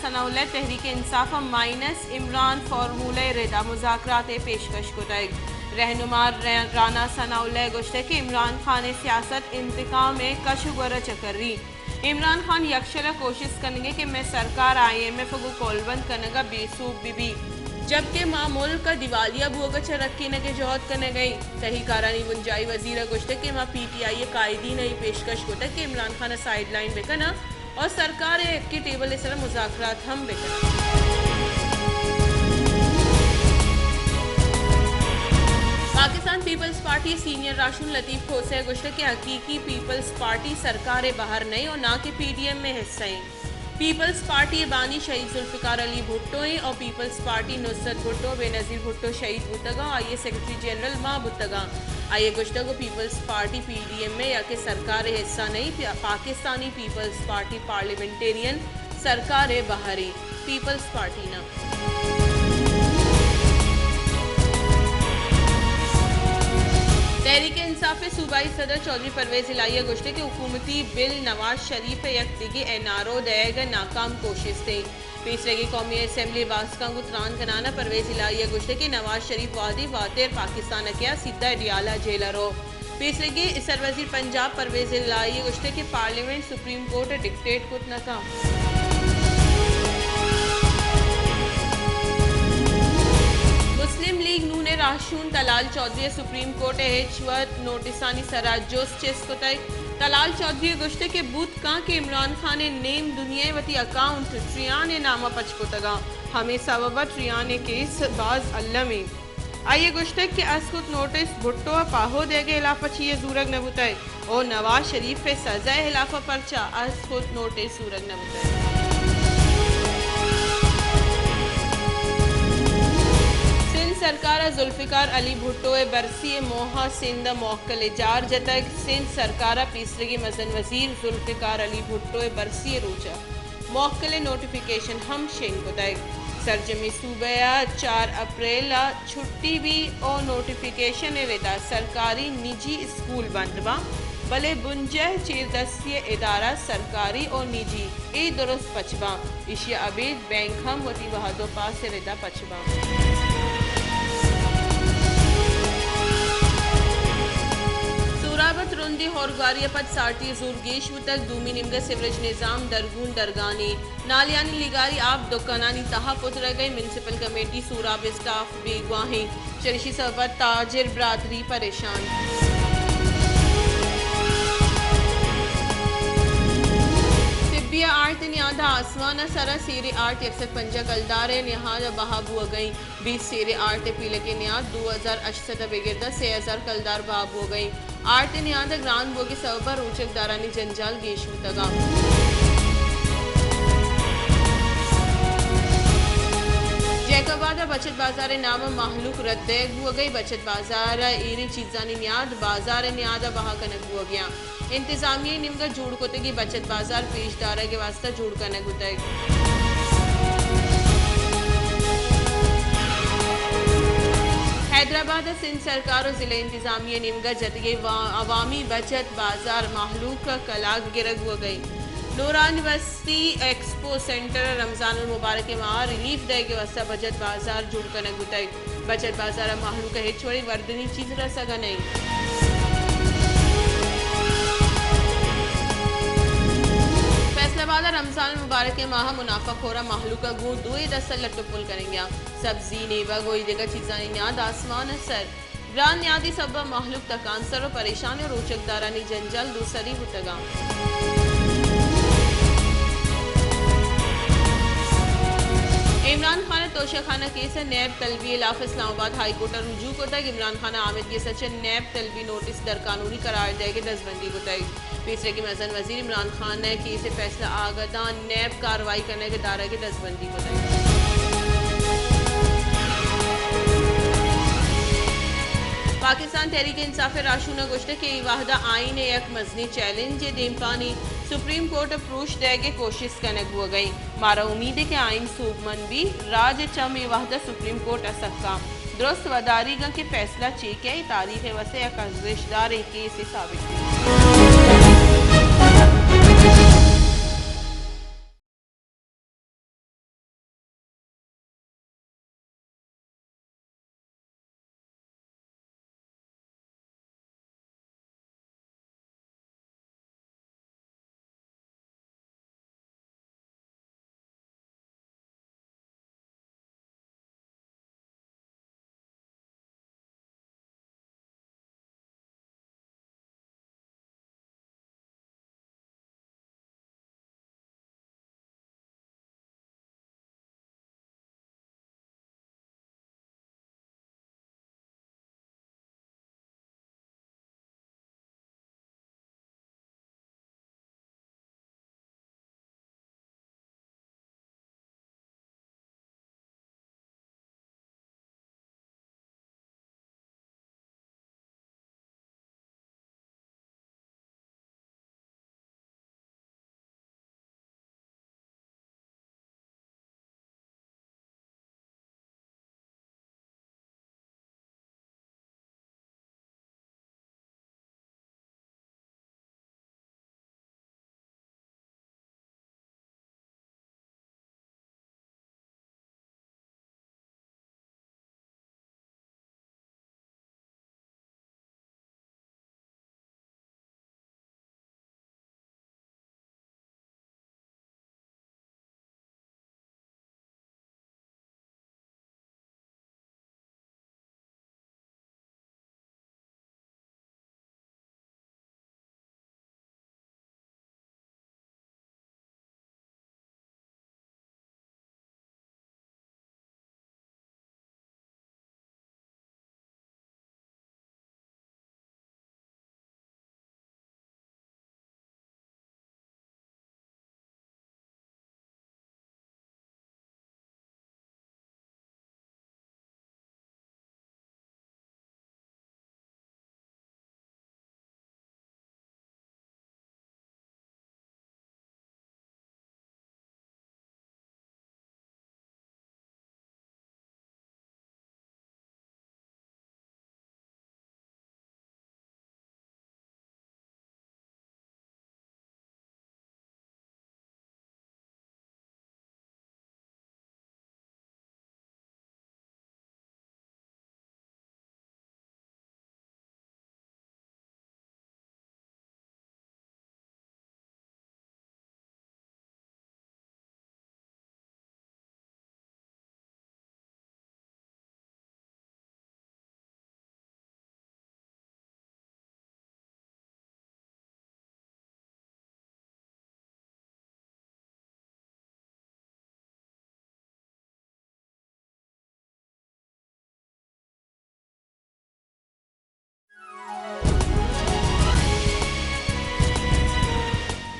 ثناء اللہ تحریک انصاف ء مائنس عمران فارمولہ ء ردا مذاکرات ء پیشکش کتگ۔ رہنما ر-، رانا ثناء اللہ ء گوشتگ کہ عمران خان ء سیاست انتقام ء کش ء گور ء چکری۔ عمران خان یکشل ء کوشست کنگ ء کہ مئے سرکار آئی ایم ایف ء گوں کولبند کنگ ء بے سوب بہ بیت، جبکہ ما ملک ء دیوالیہ بوگ ء چہ رکینگ ء جہد کنگ ء ایں۔ تہی کارانی بنجاہی وزیر ء گوشتگ کہ ما پی ٹی آئی ء قائدین ء اے پیشکش کتگ کہ عمران خان ء سائیڈ لائن بہ کناں اور سرکار ء یکیں ٹیبل ء سرا مذاکرات ہم بہ کناں۔ پاکستان پیپلز پارٹی ء سینئر راہشون لطیف کھوسہ ء گوشتگ کہ حقیقی پیپلز پارٹی سرکار ء بہر نہ ایں اور نہ کہ پی ڈی ایم ء حصہ ایں۔ پیپلز پارٹی ء بانی شہید ذوالفقار علی بھٹو ایں اور پیپلز پارٹی نصرت بھٹو ء بے نظیر بھٹو شہید بوتگ ء آئی ء سیکرٹری جنرل ماں بوتگ ء آئی ء گوشتگ کہ peoples party P D M ء یا کہ سرکار ء حصہ نہ ایں، پیا-، پاکستانی پیپلز پارٹی پارلیمنٹیرین سرکار ء بہر ایں، پیپلز پارٹی نہ۔ تحریک انصاف ء صوبائی صدر چوہدری پرویز الہی ء گوشتگ کہ حکومتی بل نواز شریف ء یک دگہ این آر او دئیگ ء ناکام کوشست ایں۔ پیسریگیں قومی اسمبلی ء باسکاں گوں تران کنان ء پرویز الہی ء گوشتگ کہ نواز شریف وہدے واتر پاکستان ء کیا سیدھا ڈیالہ جیل ء رو۔ پیسریگیں سروزیر پنجاب پرویز الہی ء گوشتگ کہ پارلیمنٹ سپریم کورٹ ء ڈکٹیٹ کت نہ کنت۔ مسلم لیگ نون ء راہشون طلال چوہدری ء سپریم کورٹ ء ہچ وت نوٹسانی سرا جست چست کتگ۔ طلال چوہدری ء گوشتگ کہ بوت کنت کہ عمران خان ء نیم دنیا ء وتی اکاؤنٹ ٹریان ء نام ء پچ کتگ انت، ہمے سوب ء ٹریان ء کیس باز الم انت۔ آئی ء گوشتگ کہ اسکت نوٹس بھٹو ء پاہو دئیگ ء ہلاپ ء چی ء زورگ نہ بوتگ ء نواز شریف ء سزا ء ہلاپ ء پرچا اسکت نوٹس زورگ نہ بوتگ۔ سندھ سرکار ء ذوالفقار علی بھٹو ء برسی ء موہ ء سندھ ء موکل ء جار جتگ۔ سندھ سرکار ء پیسریگیں مزن وزیر ذوالفقار علی بھٹو ء برسی ء روچ ء موکل ء نوٹیفکیشن ہم شنگ کتگ۔ سرجمیں صوبہ ء چار اپریل ء چھٹی بی او نوٹیفکیشن ء ردا سرکاری نجی اسکول بند باں، بلے بنجاہ چیردستی ء ادارہ سرکاری او نجی اے درست پچ باں۔ ایشی ء ابید بینک ہم وتی وہد و پاس ء ردا پچ باں۔ سوراب ء ترندیں ہورگواری ء پد سارتی ء زور گیش بوتگ، دومی نیمگ ء سیوریج نظام درگون درگانی، نالیانی لیگاری آپ دکانانی تہا پترگ ء، میونسپل کمیٹی سوراب اسٹاف بیگواہیں، چریشی سبب ء تاجر برادری پریشان۔ سبی ء آرت ء نیاد ء آسمان ء سر ء سیر ء آرت یک سد پنجاہ کلدار ء نیاد ء بہا بوگ ء انت۔ بیست سیر ء آرت ء پیلک ء نیاد دو ہزار ہشت سد ء بگر داں سے ہزار کلدار بہا بوگ ء انت۔ آرت ء نیاد ء گران بوگ ء سبب ء روچگدارانی جنجال گیش بوتگ انت۔ جیکب آباد ء بچت بازار ء نام ء مہلوک رد دئیگ بوگ ء، بچت بازار ء ایریں چیزانی نیاد بازار ء نیاد ء بہا کنگ بوگ ء انت۔ انتظامیہ ء نیمگ ء جوڑ کتگیں بچت بازار پیش دارگ ء واستہ جوڑ کنگ بوتگ۔ حیدرآباد ء سندھ سرکار ء ضلع انتظامیہ ء نیمگ ء جتگیں وا-، عوامی بچت بازار مہلوک ء کلاگ گرگ بوگ ء انت۔ لورانج بستی ایکسپو سینٹر ء رمضان المبارک ء ماہ ء ریلیف دئیگ ء واستہ بچت بازار جوڑ کنگ بوتگ۔ بچت بازار ء مہلوک ء ہچ وڑیں وردنی چیز رسگ ء نہ انت۔ فیصل آباد ء رمضان المبارک ء ماہ ء منافع خور ء مہلوک ء گوں دوئیں دست ء لٹ ء پل کنگ ء انت۔ سبزی، نیبگ ء دگہ چیزانی نیاد آسمان ء سر۔ گران نیادی سبب ء مہلوک تکانسر ء پریشان ء روچگدارانی جنجال دوسری بوتگ انت۔ عمران خان ء توشہ خانہ کیس ء نیب طلبی ء ہلاپ ء اسلام آباد ہائی کورٹ ء رجوع کتگ۔ عمران خان ء آمدگس ء چہ نیب طلبی نوٹس درقانونی قرار دئیگ ء دزبندی کتگ۔ پیسریگیں مزن وزیر عمران خان ء کیس ء فیصلہ آگداں نیب کاروائی کنگ ء دارگ ء دزبندی کتگ۔ پاکستان تحریک انصاف ء راہشون ء گوشتگ کہ اے وہد ء آئین ء یک مزنیں چیلنج ء دیمپانی سپریم کورٹ ء پروش دئیگ ء کوشست کنگ بوگ ء انت۔ مارا امید انت کہ آئین سوبمند بیت۔ راج ء چم اے وہد ء سپریم کورٹ ء سکا درست وداریگ انت کہ فیصلہ چے کئیت، اے تاریخ ء واستہ یک ارزشت داریں کیسے ثابت بیت۔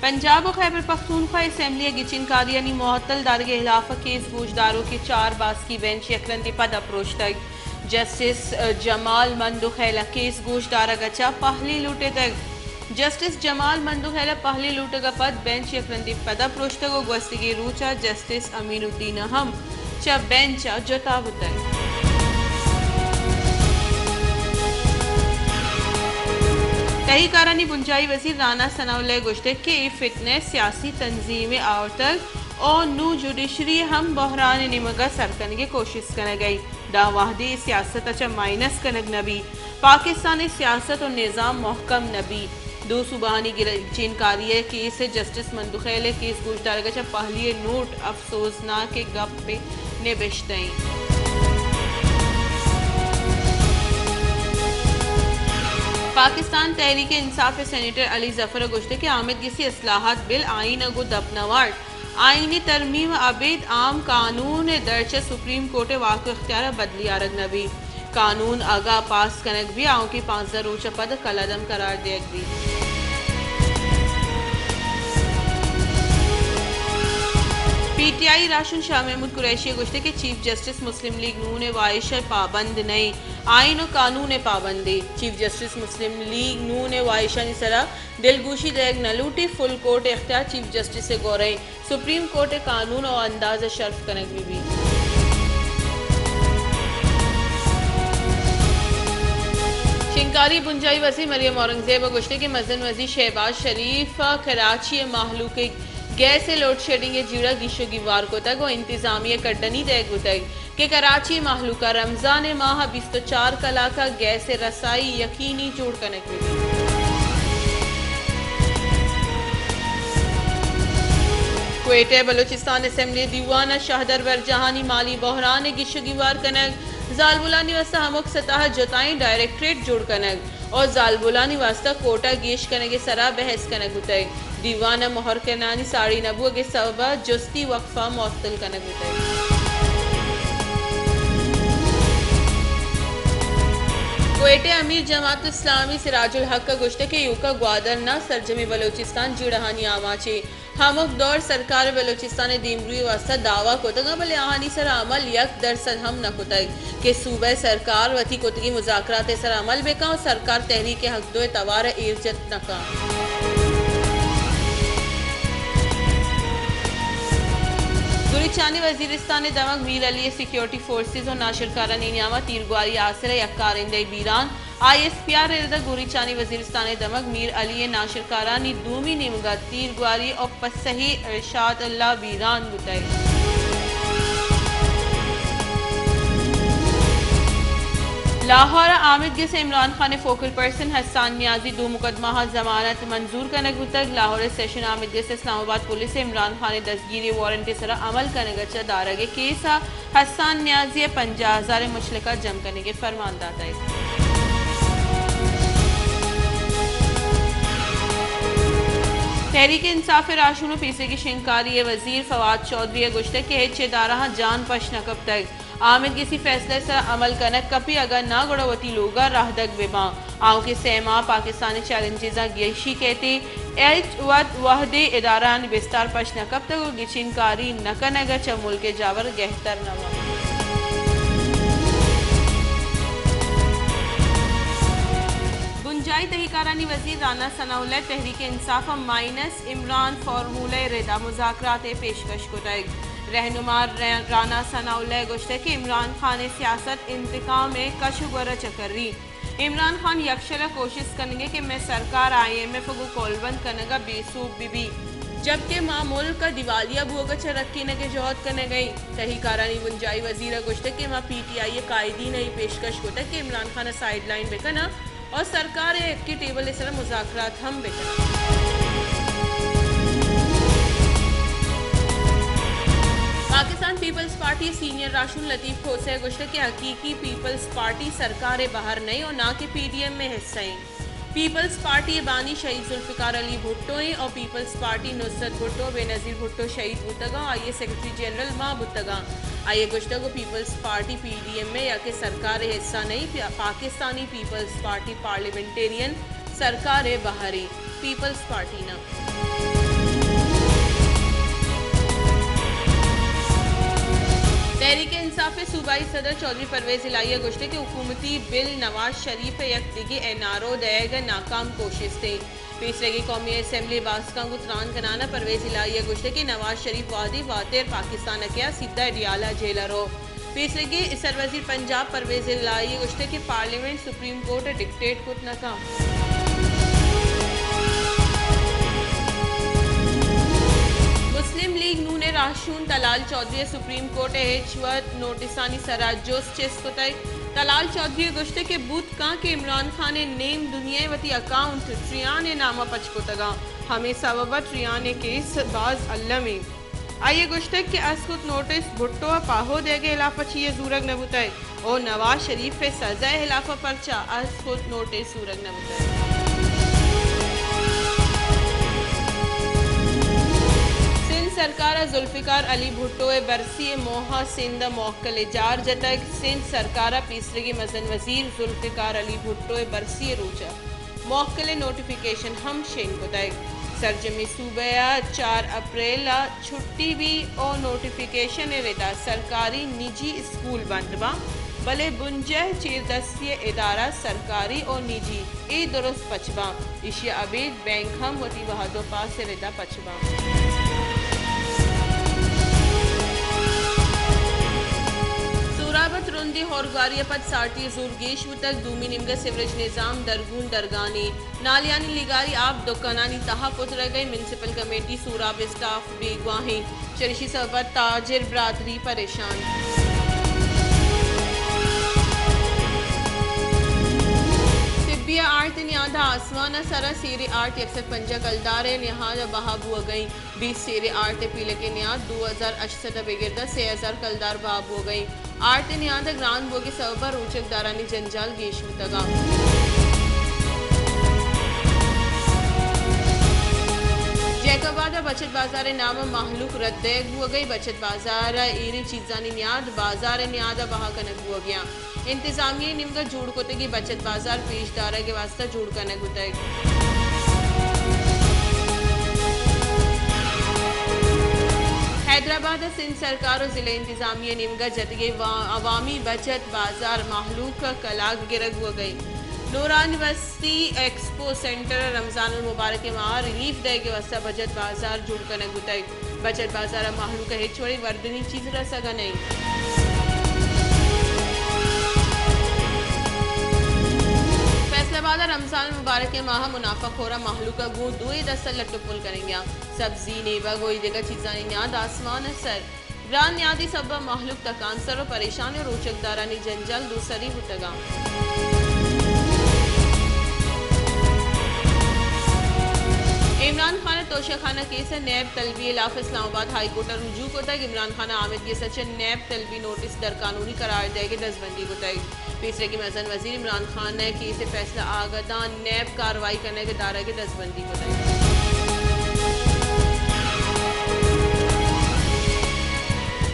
پنجاب ءُ خیبر پختونخوا اسمبلی ءِ گچین کاریانی معطل دارگ ءِ ہلاف ءَ کیس گوشداروکیں چار باسکی بینچ یک رندی پد ءَ پروشتگ۔ جسٹس جمال مندوخیل ءَ کیس گوشدارگ ءَ چہ پہلی لوٹتگ۔ جسٹس جمال مندوخیل ءِ پہلی لوٹگ ءَ پد بینچ یک رندی پد ءَ پروشتگ ءُ گوستگیں روچ ءَ جسٹس امین الدین ءَ ہم چہ بینچ ءَ جتا بوتگ۔ تہی کارانی بنجاہی وزیر رانا ثناء اللہ ءَ گوشتگ کہ اے فتنہ سیاسی تنظیم ءِ آورتگ ءُ نوں جوڈیشری ءَ ہم بحران ءِ نیمگ ءَ سر کنگ ءِ کوشست کنگ ءَ اِنت۔ داں وہدے اے سیاست ءَ چہ مائنس کنگ نہ بیت، پاکستان ءِ سیاست ءُ نظام محکم نہ بیت۔ دو صوبہانی گچین کاری ءِ کیس ءَ جسٹس مندوخیل ءِ کیس گوشدارگ ءَ چہ پہلی ءَ نوٹ افسوزناکیں گپ ءِ نبشتہ اِنت۔ پاکستان تحریک انصاف ءِ سینیٹر علی ظفر ءَ گوشتگ کہ آمید گسی اصلاحات بل آئین ءَ گوں دپ نہ وارت۔ آئینی ترمیم ءَ ابید عام قانون ءِ درچ ءَ سپریم کورٹ ءِ واک ءُ اختیار ءَ بدلی آرگ نہ بیت۔ قانون اگاں پاس کنگ بیت، آؤکیں پانزدہ روچ ءَ پد کلعدم قرار دیگ بیت۔ پی ٹی آئی راہشون شاہ محمود قریشی ءَ گوشتگ کہ چیف جسٹس مسلم لیگ نون ءِ واہش ءِ پابند نہ اِنت، آئین ءُ قانون ءِ پابند اِنت۔ چیف جسٹس مسلم لیگ نون ءِ واہشانی سرا دلگوشی دئیگ نہ لوٹیت، فل کورٹ ءِ اختیار چیف جسٹس ءِ گورا اِنت۔ سپریم کورٹ ءِ قانون ءُ انداز ءَ شرف کنگ بہ بیت۔ شنگکاری ءِ بنجاہی وزیر مریم اورنگزیب ءَ گوشتگ کہ مزن وزیر شہباز شریف ءَ کراچی ءِ مہلوک ءِ گیس ءِ لوڈ شیڈنگ ءِ جیڑہ گیش ءُ گیوار کتگ ءُ انتظامیہ ءَ کڈنی دئیگ بوتگ کہ کراچی ءِ مہلوک ءَ رمضان ءِ ماہ ءَ بیست ءُ چار کلاک ءَ گیس ءِ رسائی یقینی جوڑ کنگ بہ بیت۔ کوئٹہ ءِ بلوچستان اسمبلی ءِ دیوان ءَ شہدربر جہانی مالی بحران ءِ گیش ءُ گیوار کنگ، زالبولانی واستہ ہمک سطح ءَ جتائیں ڈائریکٹریٹ جوڑ کنگ ءُ زالبولانی واستہ کوٹہ گیش کنگ ءِ سرا بحث کنگ بوتگ۔ دیوان ءَ مہر کنانی ساڑی نہ بوگ ءِ سبب ءَ جستی وقفہ معطل کنگ بوتگ۔ کوئٹہ ءِ امیر جماعت اسلامی سراج الحق ءَ گوشتگ کہ ایوک ءَ گوادر نہ، سرجمیں بلوچستان جیڑہانی آماچ اِنت۔ ہمک دور سرکار ءَ بلوچستان ءِ دیمروئی ءِ واستہ دعوی کتگ اَنت، بلے آہانی سرا عمل یک درسد ہم نہ کتگ کہ صوبہ ءِ سرکار وتی کتگیں مذاکرات ءِ سرا عمل بہ کنت ءُ سرکار تحریک حق دو ءِ توار ءَ ایر جت نہ کنت۔ گوریچانی وزیرستان ءِ دمگ میر علی ءِ سیکیورٹی فورسز ءُ ناشرکارانی نیام ءَ تیرگواری ءِ آسر ءَ یک کارندہ ءِ بیران۔ آئی ایس پی آر ءِ رد ءَ گوریچانی وزیرستان ءِ دمگ میر علی ءِ ناشرکارانی دومی نیمگ ءَ تیرگواری ءُ پسہی ارشاد اللہ بیران بوتگ۔ لاہور ءَ آمید گس ءِ عمران خان ءِ فوکل پرسن حسان نیازی ءِ دو مقدمہ ءِ ضمانت منظور کنگ بوتگ۔ لاہور ءِ سیشن آمید گس ءَ اسلام آباد پولیس ءَ عمران خان ءِ دزگیری وارنٹ ءِ سرا عمل کنگ ءَ چہ دارگ ءِ کیس ءَ حسان نیازی ءَ پنجاہ ہزار ءِ مچلکہ جم کنگ ءِ فرمان داتگ۔ تحریک انصاف ءِ راہشون ءُ پیسریگیں شنگکاری ءِ وزیر فواد چوہدری ءَ گوشتگ کہ ہچ ادارہ ءَ جان پش نہ کپتگ، آمید گسی فیصلہ ءِ سرا عمل کنگ کپیت، اگاں ناں گڑا وتی لوگ ءَ راہدگ بہ باں۔ آؤکیں سئے ماہ پاکستان ءِ چیلنجزاں گیشی کیت، ہچ وت وہدے ادارہانی بستار پش نہ کپتگ ءُ گچین کاری نہ کنگ ءَ چہ ملک ءِ جاور گہتر نہ بنت۔ بنجاہی تہی کارانی وزیر رانا ثناء اللہ ءَ تحریک انصاف ءَ مائنس عمران فارمولہ ءِ رد ءَ مذاکرات ءِ پیشکش کتگ۔ رہنما ر-، رانا ثناء اللہ ءَ گوشتگ کہ عمران خان ءِ سیاست انتقام ءِ کش ءُ گور ءِ چکری۔ عمران خان یکشل ءَ کوشست کنگ ءَ کہ مئے سرکار آئی ایم ایف ءَ گوں کولبند کنگ ءَ بے سوب بہ بیت، جبکہ ما ملک ءِ دیوالیہ بوگ ءَ چہ رکینگ ءِ جہد کنگ ءَ ایں۔ تہی کارانی بنجاہی وزیر ءَ گوشتگ کہ ما پی ٹی آئی ءِ قائدین ءَ اے پیشکش کتگ کہ عمران خان ءَ سائیڈ لائن بہ کناں ءُ سرکار ءِ یکیں ٹیبل ءِ سرا مذاکرات ہم بہ کناں۔ پاکستان پیپلز پارٹی ءِ سینئر راہشون لطیف کھوسہ ءَ گوشتگ کہ حقیقی پیپلز پارٹی سرکار ءِ بہر نہ اِنت ءُ ناں کہ پی ڈی ایم ءِ حصہ اِنت۔ پیپلز پارٹی ءِ بانی شہید ذوالفقار علی بھٹو اِنت ءُ پیپلز پارٹی نصرت بھٹو ءُ بینظیر بھٹو شہید بوتگ اَنت ءُ آئی ءِ سیکرٹری جنرل ما بوتگ اَنت۔ آئی ءَ گوشتگ کہ peoples party P D M ءِ یا کہ سرکار ءِ حصہ نہ اِنت، پاکستانی پیپلز پارٹی پارلیمنٹیرین سرکار ءِ بہر اِنت، پیپلز پارٹی نہ۔ تحریک انصاف ءِ صوبائی صدر چوہدری پرویز الہی ءَ گوشتگ کہ حکومتی بل نواز شریف ءَ یک دگہ این آر او دئیگ ءِ ناکام کوشستے۔ پیسریگیں قومی اسمبلی ءِ باسکاں گوں تران کنان ءَ پرویز الہی ءَ گوشتگ کہ نواز شریف وہدے واتر پاکستان ءَ کیا سیدھا ڈیالہ جیل ءَ رو۔ پیسریگیں سروزیر پنجاب پرویز الہی ءَ گوشتگ کہ پارلیمنٹ سپریم کورٹ ءَ ڈکٹیٹ کت نہ کنت۔ مسلم لیگ نون ءِ راہشون طلال چوہدری ءَ سپریم کورٹ ءِ ہچ وڑ نوٹسانی سرا جست چست کتگ۔ طلال چوہدری ءَ گوشتگ کہ بوت کنت کہ عمران خان ءِ نیم دنیا ءَ وتی اکاؤنٹ ٹریان ءِ نام ءَ پچ کتگ انت، ہمے سبب ءَ ٹریان ءِ کیس باز الم انت۔ آئی ءَ گوشتگ کہ اسکت نوٹس بھٹو ءَ پاہو دئیگ ءِ ہلاپ ءَ چیا زورگ نہ بوتگ ءُ نواز شریف ءِ سزا ءِ ہلاپ ءَ پرچا اسکت نوٹس زورگ نہ بوتگ۔ سندھ سرکار ءَ ذوالفقار علی بھٹو ءِ برسی ءِ موہ ءَ سندھ ءَ موکل ءِ جار جتگ۔ سندھ سرکار ءَ پیسریگیں مزن وزیر ذوالفقار علی بھٹو ءِ برسی ءِ روچ ءَ موکل ءِ نوٹیفیکیشن ہم شنگ کتگ۔ سرجمیں صوبہ ءَ چار اپریل ءَ چھٹی بی ءُ نوٹیفیکیشن ءِ ردا سرکاری نجی اسکول بند باں، بلے بنجاہ چیردستی ءِ ادارہ سرکاری ءُ نجی اے درست پچ باں۔ ایشی ءَ ابید بینک ہم وتی وہد ءُ پاس ءِ ردا پچ باں۔ سوراب ءَ ترندیں ہورگواری ءَ پد سارتی ءِ زور گیش بوتگ، دومی نیمگ ءَ سیوریج نظام درگون درگانی، نالیانی لیگاری آپ دکانانی تہا پترگ ءَ، میونسپل کمیٹی سوراب اسٹاف بیگواہیں، چریشی سبب ءَ تاجر برادری پریشان۔ طبی ءِ آرت ءِ نیاد ءَ آسمان ءِ سرا سیر ءِ آرت یک سد پنجاہ کلدار ءِ نیاد ءَ بہا بوگ ءَ انت۔ بیست سیر ءِ آرت ءِ پیلکیں نیاد دو ہزار ہشت سد ءَ بگر داں سے ہزار کلدار بہا بوگ ءَ انت۔ آرت ءِ نیاد ءِ گران بوگ ءِ سبب ءَ روچگدارانی جنجال گیش بوتگ انت۔ جیکب آباد ءَ بچت بازار ءِ نام ءَ مہلوک رد دئیگ بوگ ءَ، بچت بازار ءَ ایریں چیزانی نیاد بازار ءِ نیاد ءَ بہا کنگ بوگ ءَ انت۔ انتظامیہ ءِ نیمگ ءَ جوڑ کتگیں بچت بازار پیش دارگ ءِ واستہ جوڑ کنگ بوتگ۔ حیدرآباد ءَ سندھ سرکار ءُ ضلع انتظامیہ ءِ نیمگ ءَ جتگیں وا-، عوامی بچت بازار مہلوک ءَ کلاگ گرگ بوگ ءَ انت۔ نورانی بستی ایکسپو سینٹر ءَ رمضان المبارک ءِ ماہ ءَ ریلیف دئیگ ءِ واستہ بچت بازار جوڑ کنگ بوتگ۔ بچت بازار ءَ مہلوک ءَ ہچ وڑیں وردنی چیز رسگ ءَ نہ انت۔ فیصل آباد ءَ رمضان المبارک ءِ ماہ ءَ منافع خور ءَ مہلوک ءَ گوں دوئیں دست ءَ لٹ ءُ پل کنگ ءَ انت۔ سبزی، نیبگ ءُ ایدگہ چیزانی نیاد آسمان ءِ سر۔ گران نیادی سبب ءَ مہلوک تکانسر ءُ پریشان ءُ روچگدارانی جنجال دوسری بوتگ انت۔ عمران خان ءِ توشہ خانہ کیس ءَ نیب طلبی ءِ ہلاپ ءَ اسلام آباد ہائی کورٹ ءَ رجوع کتگ۔ عمران خان ءَ آمدگس ءَ چہ نیب طلبی نوٹس درقانونی قرار دئیگ ءِ دزبندی کتگ۔ پیسریگیں مزن وزیر عمران خان ءِ کیس ءِ فیصلہ آگداں نیب کاروائی کنگ ءِ دارگ ءِ دزبندی کتگ۔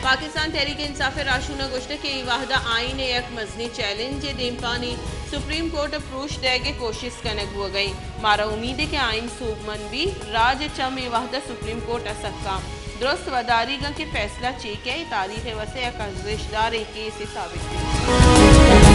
پاکستان تحریک انصاف ءِ راہشون ءَ گوشتگ کہ اے وہد ءَ آئین ءِ یک مزنیں چیلنج ءِ دیمپانی سپریم کورٹ ءَ پروش دئیگ ءِ کوشست کنگ بوگ ءَ انت۔ مارا امید انت کہ آئین سوبمند بیت، راج ءِ چم اے وہد ءَ سپریم کورٹ ءَ سکا درست وداریگ انت کہ فیصلہ چے کئیت، تاریخ ءِ واستہ یک ارزشت داریں کیسے ثابت بیت۔